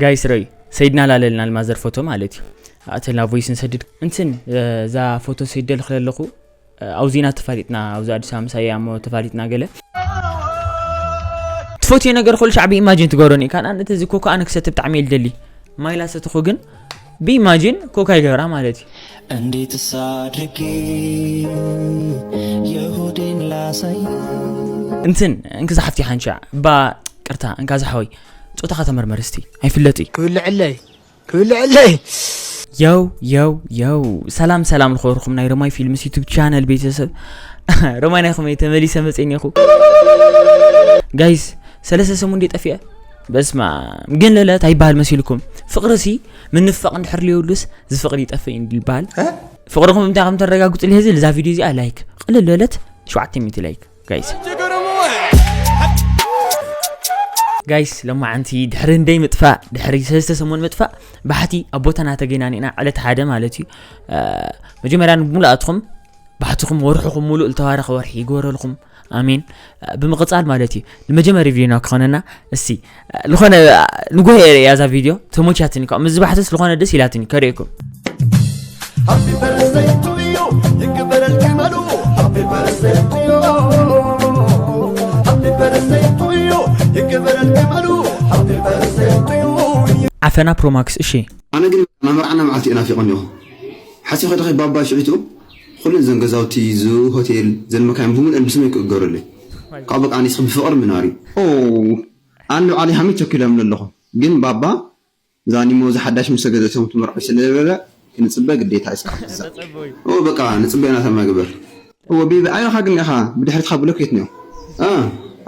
ጋይስ ረዩ ሰይድና ላለልና ልማዘር ፎቶ ማለት እዩ። ኣተልና ቮይስ ንሰድድ እንትን እዛ ፎቶ ሰይደ ልክለ ኣለኹ። ኣውዚና ተፋሊጥና ኣብዚ ኣዲስ ኣበባ ምሳያ እሞ ተፋሊጥና ገለ ትፈትዮ ነገር ኩሉ ሻዕ ብኢማጂን ትገብሮ ኒካ። ንኣብነት እዚ ኮካ ኣነ ክሰቲ ብጣዕሚ እየ ልደሊ። ማይ ላሰትኹ ግን ብኢማጂን ኮካ ይገብራ ማለት እዩ። እንዴት ሳድርጌ የሆዴን ላሳይ እንትን እንክዛ ሓፍቲ ሓንሻ ባ ቅርታ እንካዛ ሓወይ ጾታኻ ተመርመር እስቲ ኣይፍለጥ እዩ። ክብልዕለይ ክብልዕለይ። ያው ያው ያው ሰላም ሰላም ልኸርኩም ናይ ረማይ ፊልምስ ዩቱብ ቻነል ቤተሰብ ረማይ ናይኹም እየ ተመሊሰ መፅእኒ ይኹ ጋይስ ሰለስተ ሰሙን እንዴ ጠፊአ በስማ ግን ለለት ኣይበሃል መሲልኩም ፍቅሪ ሲ ምንፋቅ እንድሕር ሊየብሉስ ዝፍቅሪ ይጠፍእ እዩ ይበሃል ፍቅርኩም እንታይ ከም ተረጋግፁ ልህዚ ልዛ ቪድዮ እዚኣ ላይክ ቅልል ለለት ሸውዓተ ሚእቲ ላይክ ጋይስ ጋይስ ለማዓንቲ ድሕሪ እንደይ ምጥፋእ ድሕሪ ሰለስተ ሰሙን ምጥፋእ ባሕቲ ኣብ ቦታና ተገይናኒና ዕለት ሓደ ማለት እዩ መጀመርያ ንሙሉኣትኩም ባሕትኹም ወርሕኹም ሙሉእ ዝተባረኸ ወርሒ ይግበረልኩም ኣሜን ብምቕፃል ማለት እዩ ንመጀመሪ ቪዲዮና ክኾነና እስቲ ዝኾነ ንጎሄ እያ እዛ ቪዲዮ ተሞቻትኒ ካብ ምዝባሕትስ ዝኾነ ደስ ኢላትኒ ከርእየኩም Happy birthday to you, ይግበረልኪ መሉ Happy birthday to you, happy birthday to you, ይግበረልኪ መሉ Happy birthday to you. ዓፈና ፕሮማክስ እሺ ኣነ ግን ናመርዓና መዓልቲ እዩ ናፊቆኒ እኹ ሓሲብ ከይደ ባባ ሽዒቱ ኩለን ዘን ገዛውቲ ዝ ሆቴል ዘን መካይን ብሙሉአን ብስመይ ክእገሩለይ ካብ በቃ ኣነ ስኺ ብፍቅሪ ምናሪ ኣነ ባዕለይ ሃመይ ቸኪሎም ኣለኹ ግን ባባ እዛ ኒሞ እዛ ሓዳሽ ምስ ተገዘእቶም ትምርዖ ስለ ዝበለ ክንፅበ ግዴታ እዩ እስካብ ትዛብ ኦ በቃ ንፅበ ኢና ተማግበር እዎ ቤቢ ኣበኻ ግን ኢኻ ብድሕሪትኻ ብሎኬት ኒኦ እ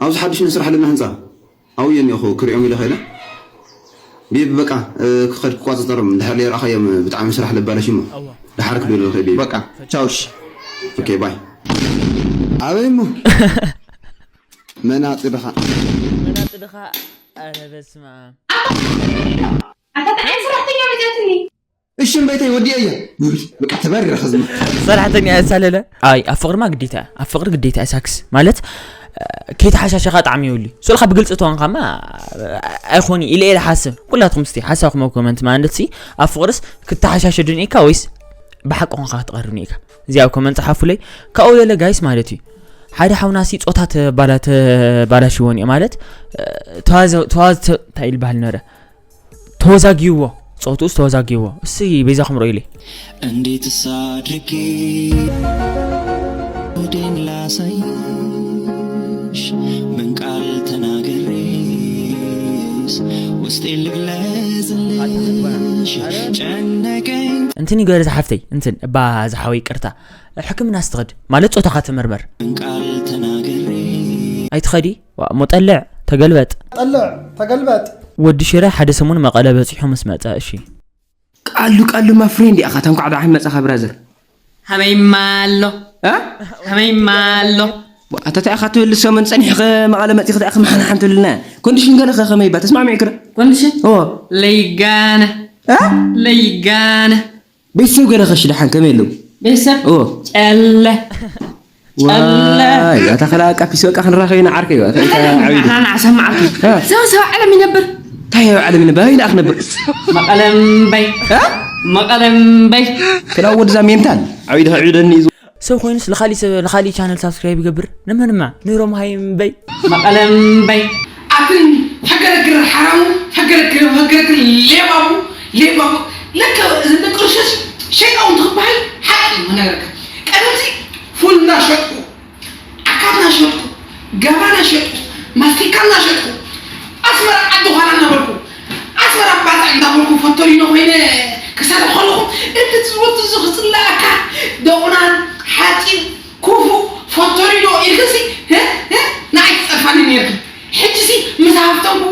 ኣብዚ ሓድሽ ንስራሕ ኣለና ህንፃ ኣብየ ኒኦኹ ክሪኦም ኢለ ኸይደ ቤቢ በቃ እ፣ ክኸድ ክቋፅፀሮም እንድሕር ለይረኣኻዮም ብጣዕሚ ስራሕ ለባለሽ እሞ ደሓር ክብል ንኽእል ቤቢ በቃ ቻው እሺ ኦኬ ባይ ኣበይ እሞ መናጢ ድኻ መናጢ ድኻ ኣረ በስመ ኣብ ኣታ ጥዕይ ሰራሕተኛ መፅያትኒ እሺ እምበይተይ ወዲኤ እየ ይብል በቃ ተባሪረ ከዝማ ሰራሕተኛ ያሳለለ ኣይ ኣብ ፍቅርማ ግዴታ ኣብ ፍቅሪ ግዴታ ሳክስ ማለት ከይተሓሻሸኻ ጣዕሚ ይብሉ ሶልካ ብግልፂ ተዋንካማ ኣይኮኒ ኢለ ኢለ ሓስብ ኩላትኩም ስቲ ሓሳብኩም ኣብ ኮመንት ማለት ሲ ኣብ ፍቅርስ ክተሓሻሸ ድንኢካ ወይስ ብሓቂ ኮንካ ክትቐርብ ኒኢካ እዚ ኣብ ኮመንት ፀሓፉለይ ካብኡ ለለ ጋይስ ማለት እዩ ሓደ ሓውና ሲ ፆታ ተባላ ተባላሽዎ ኒኦ ማለት ተዋዘ ተዋዘ እንታይ ይልባሃል ነረ ተወዛጊዎ ጾትኡስ ተወዛጊዎ እሲ በይዛኹም ርእዩለይ እንዴትስ አድርጌ ሆዴን ላሳይሽ ምን ቃል ተናግሬስ ውስጤን ልግለጽልሽ ጨነቀኝ እንትን ይገር ዝሓፍተይ እንትን እባ ዝሓወይ ቅርታ ሕክምና ስትኸድ ማለት ጾታኻ ተመርመር ምን ቃል ተናግሬ ኣይትኸዲ ዋ እሞ ጠልዕ ተገልበጥ ጠልዕ ተገልበጥ ወዲ ሽረ ሓደ ሰሙን መቐለ በፂሑ ምስ መፀ እሺ ቃሉ ቃሉ my friend ኢኻ እንኳዕ ደሓን መጻኻ brother ሃመይማ ኣሎ እ ሃመይማ ኣሎ ኣታ እንታይ ኢኻ ትብል ሰሙን ጸኒሕኸ መቐለ መጺኻ እንታይ ኢኻ መሓንሓን ትብልና ኮንዲሽን ገለኸ ከመይ እባ ተስማዕሚዕክረ ኮንዲሽን እዎ ለይጋነ እ ለይጋነ ቤተሰብ ገለ ኸሽ ደሓን ከመይ ኣለዉ? ቤተሰብ እዎ። ጨለ ዋይ ኣታ ኸላ ቃፊስ በቃ ክንራኸብ ኢና ዓርከይ እዩ። ኣታ እንታይ ዓብዩ? ንዓና ዓሰማ ዓርኪ። እ። ሰብ ሰብ ዓለም ይነብር። እንታይ ኣብ ዓለም ይነብር? ኣበይ ደኣ ክነብር? መቐለምበይ። እ? መቐለምበይ። ክላ ወድዛ ሜንታል ዓብዩ ድኻ ዕብደኒ እዩ። ሰብ ኮይኑስ ንኻሊእ ሰብ ንኻሊእ ቻነል ሳብስክራይብ ይገብር ንመንማ ንሮም ሃይምበይ መቐለምበይ ኣትን ፈገረግር ሓራሙ ፈገረግር ፈገረግር ሌባቡ ሌባቡ ለከ እዚ ደቂ ርሸሽ ሸይጣውንቲ ክበሃል ሓቂ እዩ ነገርካ ቀደምሲ ፉል እንዳሸጥኩ ዓካት ናሸጥኩ ገባ ናሸጥኩ ማስቲካ ናሸጥኩ ኣስመራ ዓዲ ዃና እናበልኩ ኣስመራ ባፅዕ እንዳበልኩ ፈቶሪኖ ኮይነ ክሰርሕ ከለኹ እቲ ትዝወቱ እዚ ክፅላኣካ ደቑናን ሓፂን ኩፉእ ፈቶሪኖ ኢልክሲ ንዓይ ትፀርፋኒ ነርኪ ሕጂሲ ምስ ሃፍተምኩ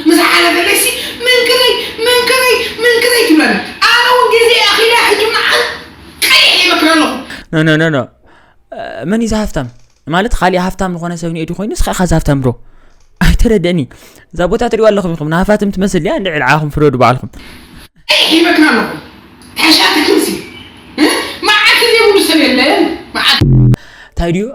ምስ ሓለፈለይሲ መንክረይ መንክረይ መንክረይ ትብለኒ ኣነ እውን ግዜ ኣኺለ ሕጂ ንዓን ቀይሕ ይበክር ኣለኹ no no no no መን እዩ ዝሃፍታም ማለት ካሊእ ሃፍታም ዝኾነ ሰብ ኒኤ ድኾይኑ እስኻ ኢኻ ዝሃፍታም ብሮ ኣይተረደእኒ እዛ ቦታ ትሪእዋ ኣለኹም ኢኹም ንሃፋትም ትመስል ድያ እንድዒ ልዓኹም ፍረዱ ባዕልኹም ሂበክና ኣለኹ ተሻትክምሲ መዓት ዘይብሉ ሰብ የለን መዓት እንታይ ድዩ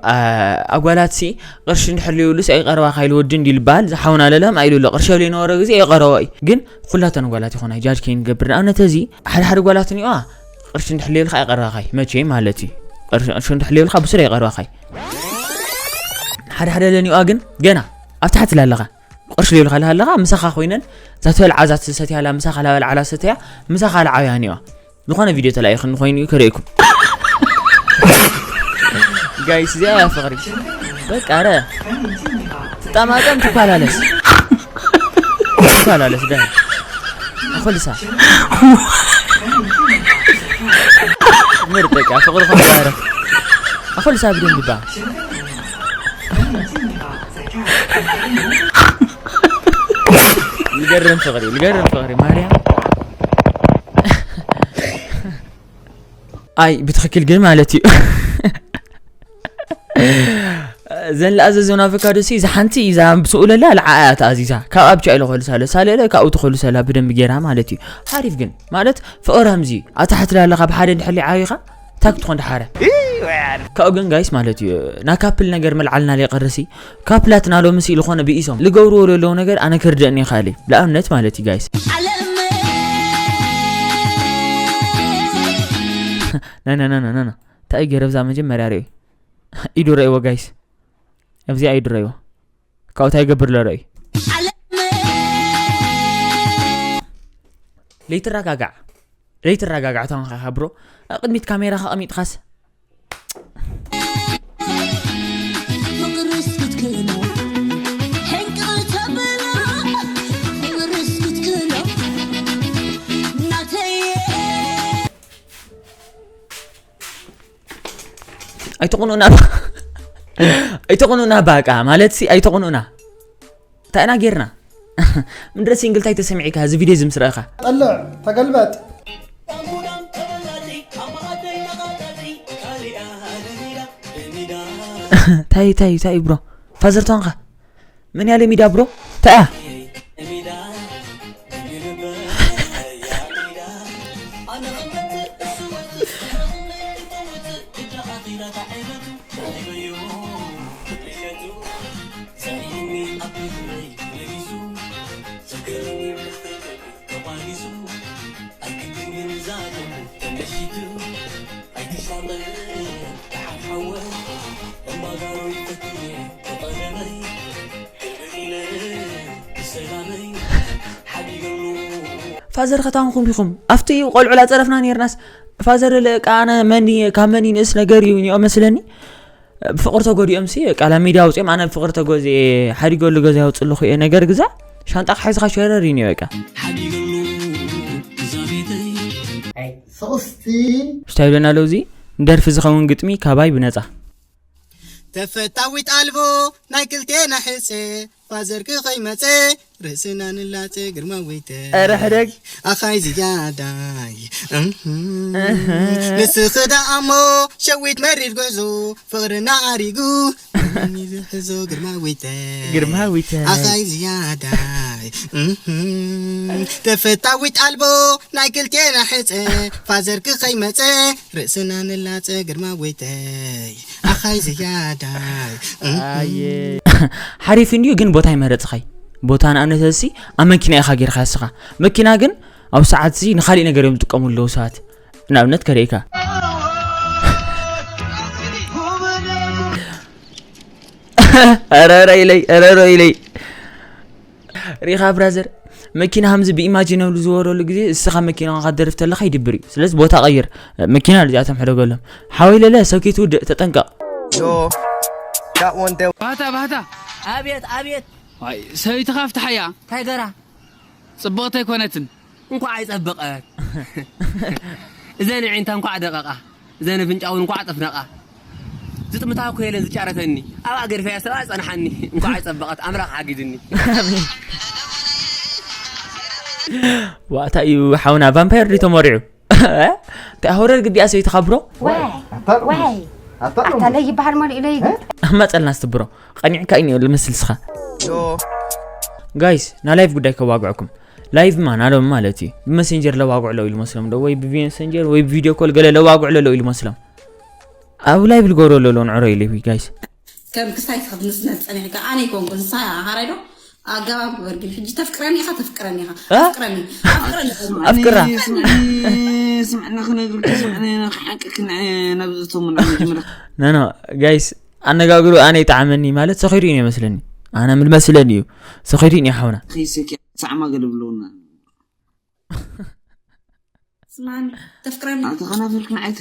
ኣጓላት ሲ ቅርሺ እንድሕር ዘይብሉስ ኣይቀረባካ ኢሉ ወዲ እንዲ ልበሃል ዝሓውና ለለም ኣይሉ ኣሎ ቅርሺ የብለይ ነበረ ግዜ የቀረቦ እዩ ግን ኩላተን ጓላት ይኾና ጃጅ ከይንገብር ንኣብነት እዚ ሓደ ሓደ ጓላት እኒዋ ቅርሺ እንድሕር ዘይብልካ ኣይቀረባካይ መቼ ማለት እዩ ቅርሺ እንድሕር ዘይብልካ ብሱር ኣይቀረባካይ ሓደ ሓደ ለኒዋ ግን ገና ኣብ ታሕቲ ላለኻ ቅርሺ ዘይብልካ ኣለኻ ምሳኻ ኮይነን ዛተበልዓ ዛትሰትያላ ምሳኻ ላበልዓላ ሰተያ ምሳኻ ለዓብያ እኒዋ ዝኾነ ቪድዮ ተላኢኽኒ ኮይኑ እዩ ክርእየኩም ጋይስ እዚኣ እያ ፍቕሪ በቃ ረ ትጣማጠም ትኳላለስ ትኳላለስ ዳ ኣኾልሳ ምርጥ በቃ ፍቕሪ ኾንባረ ኣኾልሳ ብደንብ ይባል ልገርም ፍቕሪ ልገርም ፍቕሪ ማርያም ኣይ ብትኽክል ግን ማለት እዩ ዘን ለኣዘዞን ኣቨካዶ ሲ እዛ ሓንቲ እዛ ብስኡ ለላ ልዓኣያ ተኣዚዛ ካብ ኣብቻ ኢለ ኮልሳለ ሳለለ ካብኡ ትኮልሰላ ብደንብ ጌራ ማለት እዩ ሓሪፍ ግን ማለት ፍቕር ከምዚ ኣታሕት ላለኻ ብሓደ እንድሕር ዓቢኻ ታክ ትኾን ድሓረ ካብኡ ግን ጋይስ ማለት እዩ ና ካፕል ነገር መልዓልና ሌቀርሲ ካፕላትና ሎምሲ ዝኾነ ብኢሶም ልገብርዎ ለለዉ ነገር ኣነ ክርደእኒ ይኽእል እዩ ንኣብነት ማለት እዩ ጋይስ ናናናናናና እንታይ ገረብዛ መጀመርያ ርእዩ ኢዱ ረእይዎ ጋይስ ኣብዚኣ ኢዱ ረእይዎ ካብኡ እንታይ ይገብር ኣሎ ርእዩ ለይትረጋጋዕ ለይትረጋጋዕ ታውን ኻኻ ብሮ ቅድሚት ካሜራ ከቐሚጥኻስ ኣይተቕኑና ኣይተቕኑና ባቃ ማለት ሲ ኣይተቕኑና እንታይ ኢና ጌርና ምድረ ሲንግል ታይ ተሰሚዒካ እዚ ቪድዮ እዚ ምስ ረእኻ ጠልዕ ተገልበጥ ታይ ታይ ታይ ብሮ ፋዘር ቶንኻ ምን ያለ ሚዳ ብሮ ታያ ፋዘር ከታንኩም ኢኹም ኣብቲ ቆልዑ ላፀረፍና ነርናስ ፋዘር ለቃ ኣነ መኒ ካብ መኒ ንእስ ነገር እዩ ኒኦ መስለኒ ብፍቕሪ ተጎዲኦም ሲ ቃላ ሚድያ ኣውፅኦም ኣነ ብፍቕሪ ተጎዚ ሓዲገሉ ገዛ ያውፅልኹ እየ ነገር ግዛ ሻንጣ ክሓዝኻ ሸረር እዩ በቃ ስታይ ብለና ኣለውዚ ንደርፊ ዝኸውን ግጥሚ ካባይ ብነፃ ተፈታዊት ኣልቦ ናይ ክልቴና ሕፀ ፋዘርኪ ከይመፀ ርእስና ንላፀ ግርማዊተ ኧረ ሕደግ ኣኻይ ዝያዳይ ንስኺ ደኣ እሞ ሸዊት መሪር ጉዕዞ ፍቕርና ኣሪጉ ዝሕዞ ግርማዊተ ግርማዊተ ኣኻይ ዝያዳይ ተፈታዊት ኣልቦ ናይ ክልቴና ሕፀ ፋዘርኪ ከይመፀ ርእስና ንላፀ ግርማዊተይ ኣኻይ ዝያዳይ ሓሪፍ እንድዩ ግን ቦታ ይመረፅኸይ ቦታ ንኣብነት ሲ ኣብ መኪና ኢኻ ጌርካ ስኻ መኪና ግን ኣብ ሰዓት ሲ ንካሊእ ነገር እዮም ዝጥቀሙ ኣለዉ ሰባት ንኣብነት ከርእካ ረረ ኢለይ ረረ ኢለይ ሪኻ ብራዘር መኪና ከምዚ ብኢማጂነብሉ ዝወረሉ ግዜ እስኻ መኪና ካደርፍ ተለካ ይድብር እዩ ስለዚ ቦታ ቀይር መኪና ልዚኣቶም ሕደገሎም ሓወይ ለለ ሰኪት ውድእ ተጠንቀቕ ባህታ ባህታ ኣብየት ኣብየት ሰበይቲ ካፍትሓያ እንታይ ገራ ፅብቕቲ ኣይኮነትን እንኳዕ ኣይፀበቐት እዘን ዕንታ እንኳዕ ደቐቓ እዘን ኣፍንጫ እውን እንኳዕ ጠፍነቓ ዝጥምታ እኮ የለን ዝጫረተኒ ኣብኣ ገዲፈያ ሰብኣ ዝፀንሓኒ እንኳዕ ኣይፀበቐት ኣምላኽ ሓጊዝኒ ዋእታ እዩ ሓውና ቫምፓየር ድዩ ተመሪዑ እንታይ ሆረር ግዲያ ሰበይትኻ ብሮ ወይ ወይ ኣታ ለይ ይበሃል መሊኡ ለይ ኣማፀልና ስትብሮ ቀኒዕካ እዩ ልመስል ስኻ ጋይስ ና ላይቭ ጉዳይ ከዋግዕኩም ላይቭ ማ ናሎም ማለት እዩ ብመሴንጀር ለዋግዕ ለው ኢሉ መስሎም ዶ ወይ ብሜሴንጀር ወይ ብቪድዮ ኮል ገለ ለዋግዕ ለለው ኢሉ መስሎም ኣብ ላይቭ ልገብሮ ኣለሎ ንዕሮ ኢለ ጋይስ። ከም ክስታይ ክትምስነት ጸኒሕካ ኣነ ይኮንኩ ንሳ ሃራይ ዶ ኣገባብ ግበር ግን ሕጂ ተፍቅረኒ ኢኻ ተፍቅረኒ ኢኻ ኣፍቅረኒ ኣፍቅረኒ ኣፍቅራ ስምዕና ክነግርካ ስምዕና ክሓቅክ ናብዝቶም መጀመርያ ኖ ኖ ጋይስ ኣነጋግሩ ኣነ ይጣዕመኒ ማለት ሰኺሩ እዩ መስለኒ ኣነ ምልመስለኒ እዩ ሰኺሩ እዩ ሓውና ከይሰኪ ሳዕማ ገለ ብለውና ስማኒ ተፍቅረኒ ኣቲ ከናፍርክ ንዓይቲ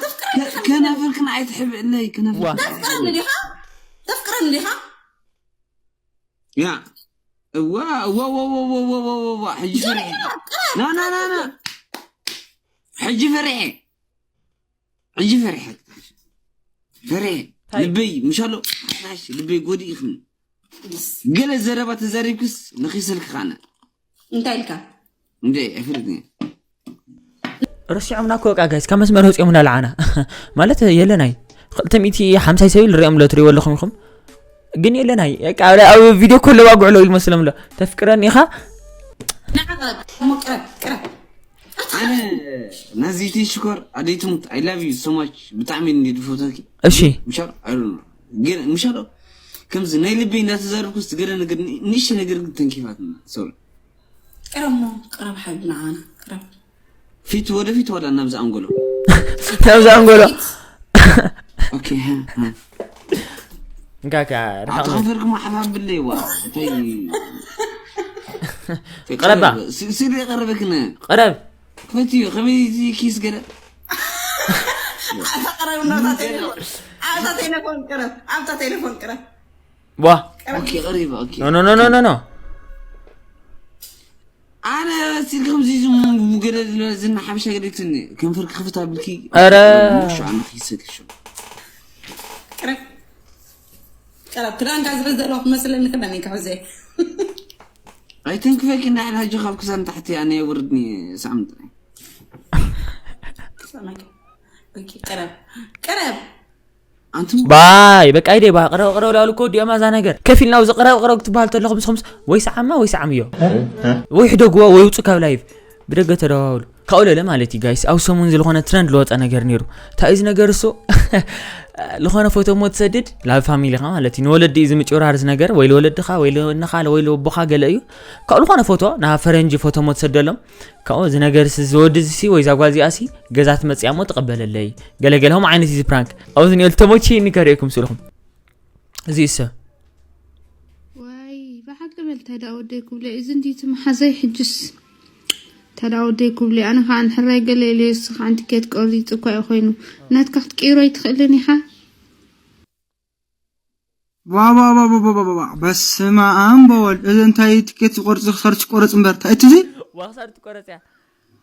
ተፍቅረኒ ከናፍርክ ንዓይቲ ሕብእለይ ተፍቅረኒ ዲኻ ተፍቅረኒ ዲኻ ያ እዋ እዋ እዋ እዋ እዋ እዋ እዋ ሕጂ ፈሪሐ ና ና ና ና ሕጂ ፈሪሐ ሕጂ ፈሪሐ ፈሪሐ ልበይ ምሻሎ ልበይ ጎዲእኽኒ ገለ ዘረባ ተዛሪብክስ ንኺስልክ ኻነ እንታይ ኢልካ እንደ ኣይፈልጥኒ ረሲዖምና እኮ በቃ ጋይስ ካብ መስመር ወፂኦምና ለዓና ማለት የለናይ ክልተ ሚእቲ ሓምሳይ ሰብ ንሪኦም ኣሎ ትሪእዎ ኣለኹም ኢኹም ግን የለናይ በቃ ኣብ ቪድዮ ኮሎ ዋጉዕሎ ኢሉ መስሎም ኣሎ ተፍቅረኒ ኢኻ ንዓቐረብ እሞ ቅረብ ቅረብ ኣነ ናዚቲ ሽኮር ኣደይ ትሙት I love you so much ብጣዕሚ እንዲ ድፈተኪ እሺ ምሻሎ ኣይሩ ግን ምሻሎ ከምዚ ናይ ልበይ እንዳተዛረብኩ ዝገለ ነገር ንእሽተ ነገር ግን ተንኪፋትና ሶሪ ቅረብ እሞ ቅረብ ሓቢቢ ንዓና ቅረብ ፊት ወደ ፊት ዋላ ናብዚ ኣንጎሎ ናብዚ ኣንጎሎ ኦኬ ሀ፣ ሀ። እንካካ ርሓቕ ኣቶ ከንፈርኩም ኣሓባብለይ ዋ እንታይ ቅረባ። ሲ- ሲሉ የቀረበክነ ቅረብ ክፈትዩ ከመይ እዚ ኪስ ገለ ኣታ ቅረብ ናብታ ቴሌፎን ኣብታ ቴሌፎን ቅረብ ኣብታ ቴሌፎን ቅረብ ዋ ኦኬ ቀሪባ ኦኬ ኖ ኖ ኖ ኖ ኖ ኣነ ሲልኩም ዚ ገለ ዝና ሓበሻ ገለ ትኒ ከንፈር ክፍት ኣብልኪ ኧረ። ሹ ኣነ ክይሰክሹ ቅረብ ቅረብ ክዳንካ ዝብል ዘለዋ ክመስለኒ ክዳን እዩ ካብ ዘይ ኣይተንክፈኪ እንዳሕና ሕጂ ካብ ክሳን ታሕቲ ኣነ የውርድኒ ሳምንት ቅረብ ቅረብ ኣንቱም ባይ በቃ ይደ ባ ቅረብ ቅረብ ላሉ እኮ ወዲኦም ኣዛ ነገር ከፊልና ኣብዚ ቅረብ ቅረብ ክትበሃል ተለኹም ስኹምስ ወይ ሰዓማ ወይ ሰዓም እዮ ወይ ሕደግዎ ወይ ውፁ ካብ ላይቭ ብደገ ተደዋውሉ ካብኡ ለለ ማለት እዩ ጋይስ ኣብ ሰሙን ዝለኾነ ትረንድ ለወፀ ነገር ነይሩ እንታይ እዚ ነገር እሱ ዝኾነ ፎቶ ሞ ትሰድድ ላብ ፋሚሊኻ ማለት እዩ ንወለዲ እዩ ዝምጭውራር እዚ ነገር ወይ ለወለድኻ ወይ ለወነኻ ወይ ለወቦኻ ገለ እዩ ካብ ዝኾነ ፎቶ ናብ ፈረንጂ ፎቶ ሞ ትሰደሎም ካብኡ እዚ ነገር ሲ ዝወዲ እዚ ሲ ወይ ዛ ጓል እዚኣ ሲ ገዛ ትመፅያ እሞ ትቐበለለይ ገለገለ ከምኡ ዓይነት እዚ ፕራንክ ኣብዚ ኒኦ ተመቺኒ ከርእየኩም ስልኹም እዚ እሰ ዋይ ብሓቂ በል ታዳ ወደይ ክብለ እዚ እንዲ እቲ መሓዘይ ሕጅስ ታዳ ወደይ ክብለ ኣነ ከዓ ንሕራይ ገለ ኢለ እሱ ከዓ ትኬት ቆሪፅ እኳ እዩ ኮይኑ ናትካ ክትቀይሮ ይትኽእልን ኢኻ ዋዋዋዋዋዋ በስመ ኣብ ወወልድ እዚ እንታይ ትኬት ዝቆርፅ ክሰርች ቆረፅ እምበር እንታይ እቲ እዚ ዋክሳር ትቆረፅያ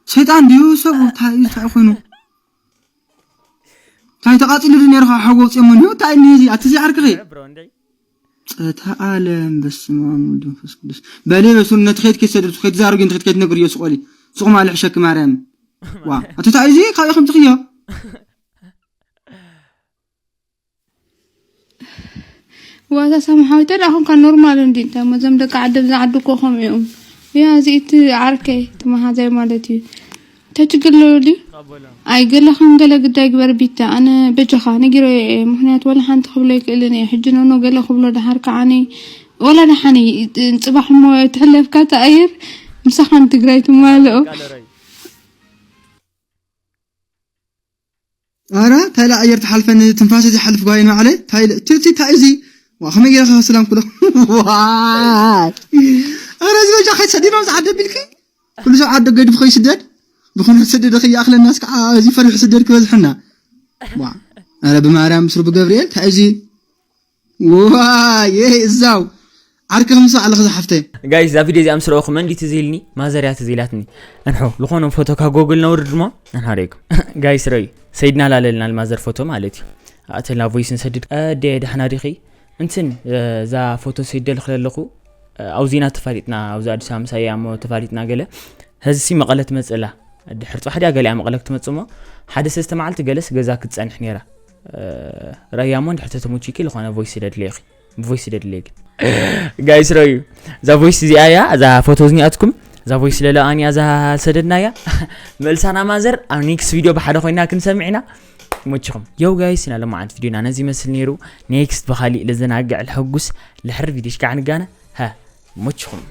ሰይጣን ድዩ ሰብ እንታይ እዩ እንታይ ኮይኑ እንታይ ተቃፂሉ ድ ነርካ ሓጎ ውፅኦሞ እንዲሁ እንታይ እኒ እዚ ኣቲ እዚ ዓርክኺ ብሮ እንደይ ፀታ ኣለም በስመ ኣብ ወልድ መንፈስ ቅዱስ በሊ በሱ ነቲ ከይት ከይትሰድድ ከይትዛረጉ ነቲ ከይት ከይትነግር እዮ ስቆሊ ስቁም ኣለ ሕሸኪ ማርያም ዋ ኣቲ እንታይ እዚ ካብ ኢኹም ትኽዮ ዋዛ ሳምሓዊተ ደኣ ኮንካ ኖርማል እንዲ እንታይ እሞ እዞም ደቂ ዓደብ ዝዓዱ እኮ ከምኡ እዮም ያ እዚ እቲ ዓርከይ እቲ መሓዛይ ማለት እዩ እንታይ ችግር ኣለዎ ድዩ ኣይ ገለ ከም ገለ ግዳይ ግበር ቢታ ኣነ በጃኻ ነጊሮ እየ ምክንያት ወላ ሓንቲ ክብሎ ይክእልን እየ ሕጂ ኖኖ ገለ ክብሎ ደሓር ከዓኒ ወላ ደሓን እዩ ጽባሕ እሞ ትሕለፍካ ተኣየር ምሳኻ ንትግራይ ትማልኦ ኣረ እንታይ ኢለ ኣየር ትሓልፈኒ ትንፋሰ ዘይሓልፍ ጓይን ባዕለይ እንታይ ኢለ ትቲ እንታይ እዚ ዋ ከመይ ገይረ ከ ሰላም ክሎ ዋይ ኣረ እዚ በጃ ከይትሰዲኖም ዝዓደ ቢልኪ ኩሉ ሰብ ዓደ ገዲፉ ከይስደድ ብኹነ ሰደደ ከይኣኽለናስ ከዓ እዚ ፈሪሑ ስደድ ክበዝሐና ዋ ኣረ ብማርያም ምስሩ ብገብርኤል እንታይ እዚ ዋይ እዛው ዓርኪ ክምስዋዕ ኣለኺ ዝሓፍተይ ጋይስ እዛ ቪድዮ እዚኣ ምስ ረእኹ መን ድዩ ትዝ ኢልኒ ማዘር እያ ትዝ ኢላትኒ እንሖ ዝኾነ ፎቶ ካብ ጎግል ነውርድ ድሞ እንሓደይኩም ጋይስ ረዩ ሰይድና ላለልና ማዘር ፎቶ ማለት እዩ ኣተላ ቮይስ ንሰድድ ኣደ ደሕና ዲኺ እንትን እዛ ፎቶ ሰይደ ልኽለ ኣለኹ ኣብ ዜና ተፋሊጥና ኣብዚ ኣዲስ ኣበባ ምሳይ እሞ ተፋሊጥና ገለ ሀዚ ሲ መቐለ ትመፅእ ኣላ ድሕር ፅባሕ ድያ ገሊኣ መቐለ ክትመፅእ እሞ ሓደ ሰለስተ መዓልቲ ገለስ ገዛ ክትፀንሕ ነይራ ራያ እሞ እንድሕር ተተመችኪ ዝኾነ ቮይስ ስደድለይ ኢኺ ቮይስ ስደድለይ ግን ጋይስ ረዩ እዛ ቮይስ እዚኣ እያ እዛ ፎቶ ዝኒኣትኩም እዛ ቮይስ ለለኣን እያ እዛ ሰደድና እያ መልሳና ማዘር ኣብ ኔክስት ቪድዮ ብሓደ ኮይና ክንሰምዕ ኢና ሙችኹም። ዮው ጋይስ፣ ኢና ለማዓንት ቪዲዮና ነዚ ይመስል ነይሩ። ኔክስት ብኻሊእ ለዘናግዕ ለሐጉስ ለሕር ቪዲዮሽ ከዓ ንጋነ። ሃ፣ ሙችኹም።